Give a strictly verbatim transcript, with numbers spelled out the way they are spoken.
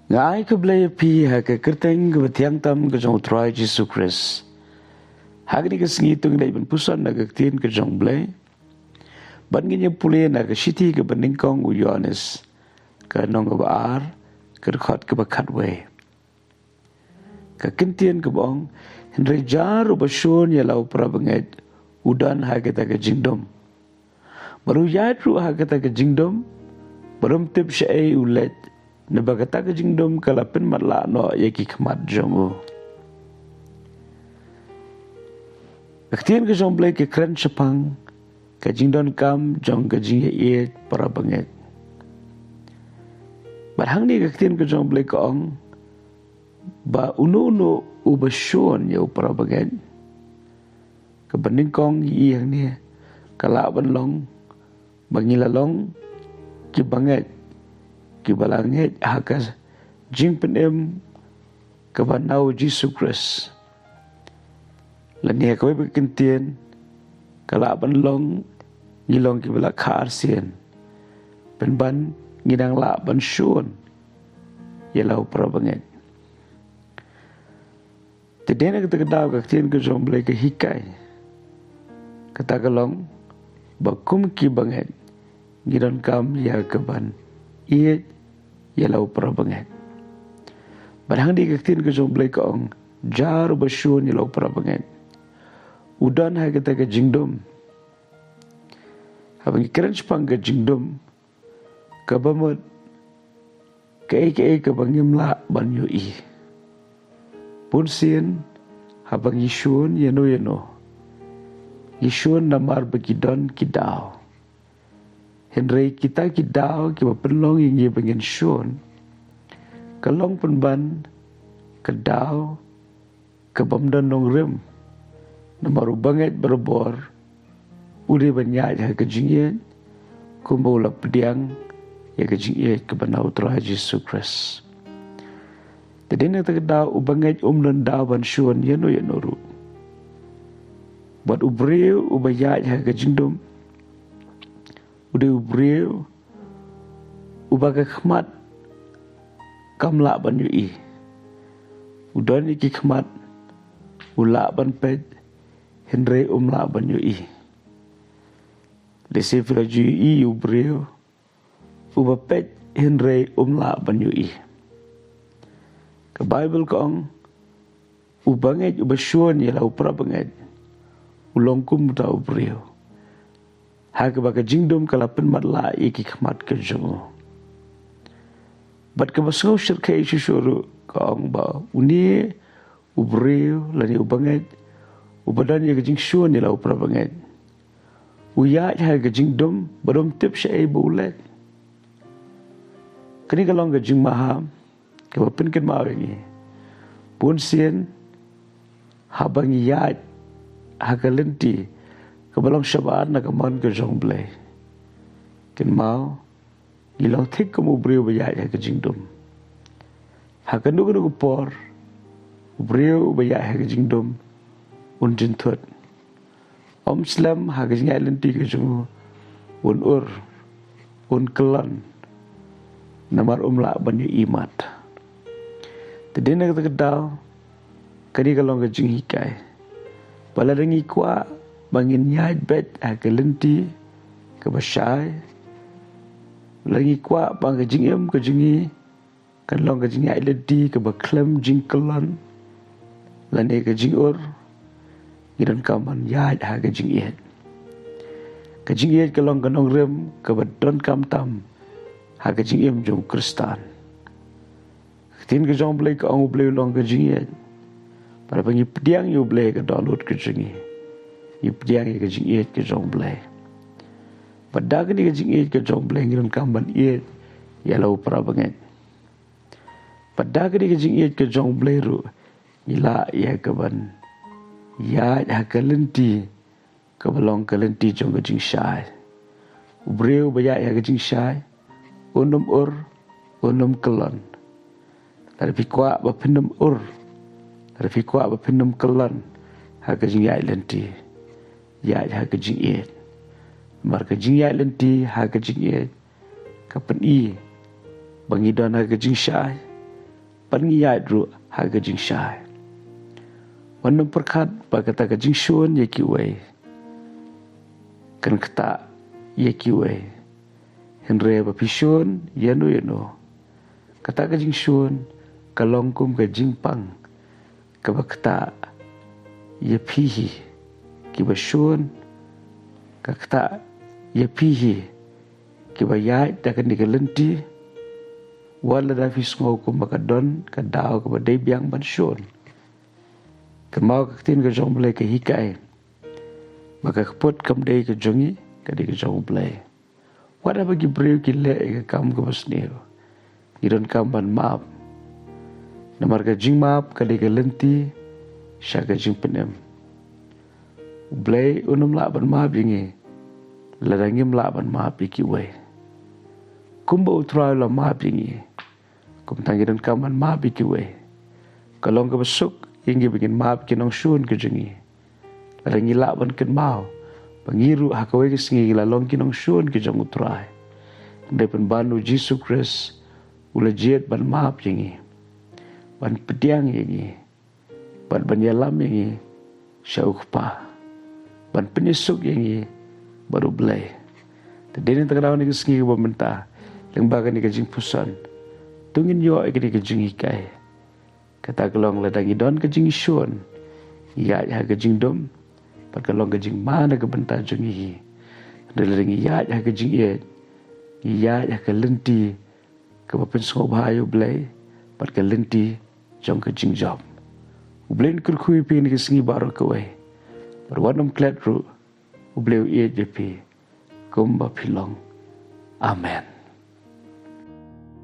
Nga ai khublei ïa phi ha ka kyrteng kaba thiang tam ka jong U Trai Jisu Khrist. Ha kane ka sngi to ngin ïa ban puson na ka ktien ka jong U Blei. Bad ngin ïa pule na ka shithi kaba nyngkong u Ïoannis, ka lynnong kaba ar, ka dkhot kaba khatwei. Ka ktien kaba ong, hynrei jar uba shun ïa la u para bangeit, u don ha kata ka jingdum. Bad u ïaid ruh ha kata ka jingdum, bad um tip shaei u leit, naba kata ka jingdum ka la pynmatlah noh ïa ki khmat jong u. Ka ktien ka jong U Blei ka kren shaphang ka jingdonkam jong ka jingïaieit para bangeit. Bad hangne ka ktien ka jong U Blei ka ong, ba uno uno uba shun ïa u para bangeit. Kaba nyngkong ïa hangne ka lah ban long ba ngi la long ki bangeit, kiba la ngeit ha ka jingpynim kaba na u Jisu Khrist. Lane ha kawei ka ktien ka lah ban long ngi long kiba la kha arsien. Pynban ngi dang lah ban shun ïa la u para bangeit. Te dei na kata ka daw ka ktien ka jong U Blei ka hikai. Kata ka long ba kum ki bangeit ngi donkam ïa ka ban ïeit ïa la u para bangeit. Bad hangne ka ktien ka jong U Blei ka ong, jar uba shun ïa la u para bangeit, u don ha kata ka jingdum. Haba ngi kren shaphang ka jingdum, kaba mut kaei kaei kaba ngim lah ban ïohi. Bun sien haba ngi shun ïano ïano, ngi shun namar ba ki don ki daw. Hynrei kita ki daw kiba pynlong ïa ngi ba ngin shun, ka long pynban ka daw kabym don nongrim. Namar u bangeit barabor u dei ban ïaid ha ka jingïeit kumba u la pdiang ïa ka jingïeit kaba na u Trai Jisu Khrist. Te dei na kata ka daw u bangeit um don daw ban shun ïano ïano ruh. Bad u briew uba ïaid ha ka jingdum u dei u briew uba ka khmat kam lah ban ïohi. U don ïa ki khmat, u lah ban peit, hynrei um lah ban ïohi. Lehse phi la ju ïohi ïa u briew uba peit hynrei um lah ban ïohi. Ka Baibl ka ong, u bangeit uba shun ïa la u para bangeit u long kum uta u briew ha kaba ka jingdum ka la pynmatlah ïa ki khmat ka jong u. Bad kaba sngewsyrkhei shuh shuh ruh ka ong ba une u briew lane u bangeit uba don ïa ka jingshun ïa la u para bangeit, u ïaid ha ka jingdum bad um tip shaei ba u leit. Kane ka long ka jingmaham kaba pynkynmaw ïa ngi. Bun sien haba ngi ïaid ha ka lynti kaba long shabar na ka mon ka jong U Blei, kynmaw ngi long thik kum u briew uba ïaid ha ka jingdum. Ha kano kano ka por u briew uba ïaid ha ka jingdum un jynthut. Um slem ha ka jingïaid lynti ka jong u, un ur, un kyllon, namar um lah ban ïohi mat. Te dei na kata ka daw kane ka long ka jinghikai ba lada ngi kwah ba ngin ïaid beit ha ka lynti kaba shai, lada ngi kwah ba ka jingim ka jong ngi kan long ka jingïaid lynti kaba khlem jingkyllon lane ka jingur, ngi donkam ban ïaid ha ka jingïeit. Ka jingïeit ka long ka nongrim kaba donkam tam ha ka jingim jong u Khristan. Ka ktien ka jong U Blei ka ong U Blei u long ka jingïeit. Bad haba ngi pdiang ïa U Blei ka dohnud ka jong ngi, ngi pdiang ïa ka jingïeit ka jong U Blei. Bad da kane ka jingïeit ka jong U Blei ngi donkam ban ïeit ïa la u para bangeit. Bad da kane ka jingïeit ka jong U Blei ruh ngi lah ïa ka ban ïaid ha ka lynti kaba long ka lynti jong ka jingshai. U briew uba ïaid ha ka jingshai un ym ur, un ym kyllon. Lada phi kwah ba phin ym ur, lada phi kwah ba phin ym kyllon ha ka jingïaid lynti, ïaid ha ka jingïeit. Namar ka jingïaid lynti ha ka jingïeit ka pyni ba ngi don ha ka jingshai, Bad ngi ïaid ruh ha ka jingshai. Wat nym pyrkhat ba kata ka jingshun ïa kiwei kan ktah ïa kiwei. Hynrei ba phi shun ïano ïano, kata ka jingshun ka long kum ka jingpang kaba ktah ïa phi hi. Kiba shun ka ktah ïa phi hi. Kiba ïaid da kane ka lynti, wat lada phi sngew kumba ka don ka daw kaba dei biang ban shun. Kynmaw ka ktien ka jong U Blei ka hikai ba ka kput kam dei ka jong ngi, ka dei ka jong U Blei. Wat haba ki briew ki leh ïa ka kam kaba sniew, ngi donkam ban map. Namar ka jingmap ka dei ka lynti sha ka jingpynim. U Blei un ym lah ban map ïa ngi lada ngim lah ban map ïa kiwei. Kumba U Trai u la map ïa ngi, kumta ngi donkam ban map ïa kiwei. Ka long kaba suk ïa ngi ba ngin map ki nongshun ki jong ngi. Lada ngi lah ban kynmaw ba ngi ruh ha kawei ka sngi ngi la long ki nongshun ki jong U Trai. Hynrei pynban U Jisu Khrist u la jied ban map ïa ngi, ban pdiang ïa ngi, bad ban ïalam ïa ngi sha U Kpa, ban pynïasuk ïa ngi bad U Blei. Te dei na kata ka daw, kane ka sngi kaba mynta, lyngba kane ka jingpuson, to ngin ïoh ïa kane ka jinghikai. Kata ka long, lada ngi don ka jingshun, ngi ïaid ha ka jingdum, bad ka long ka jingma na ka bynta jong ngi hi. Hynrei lada ngi ïaid ha ka jingïeit, ngi ïaid ha ka lynti kaba pynsngewbha ïa U Blei, bad ka lynti jong ka jingjop. U Blei un kyrkhu ïa phi ha kane ka sngi baroh kawei. Bad wat nym klet ruh, U Blei u ïeit ïa phi kumba phi long. Amen.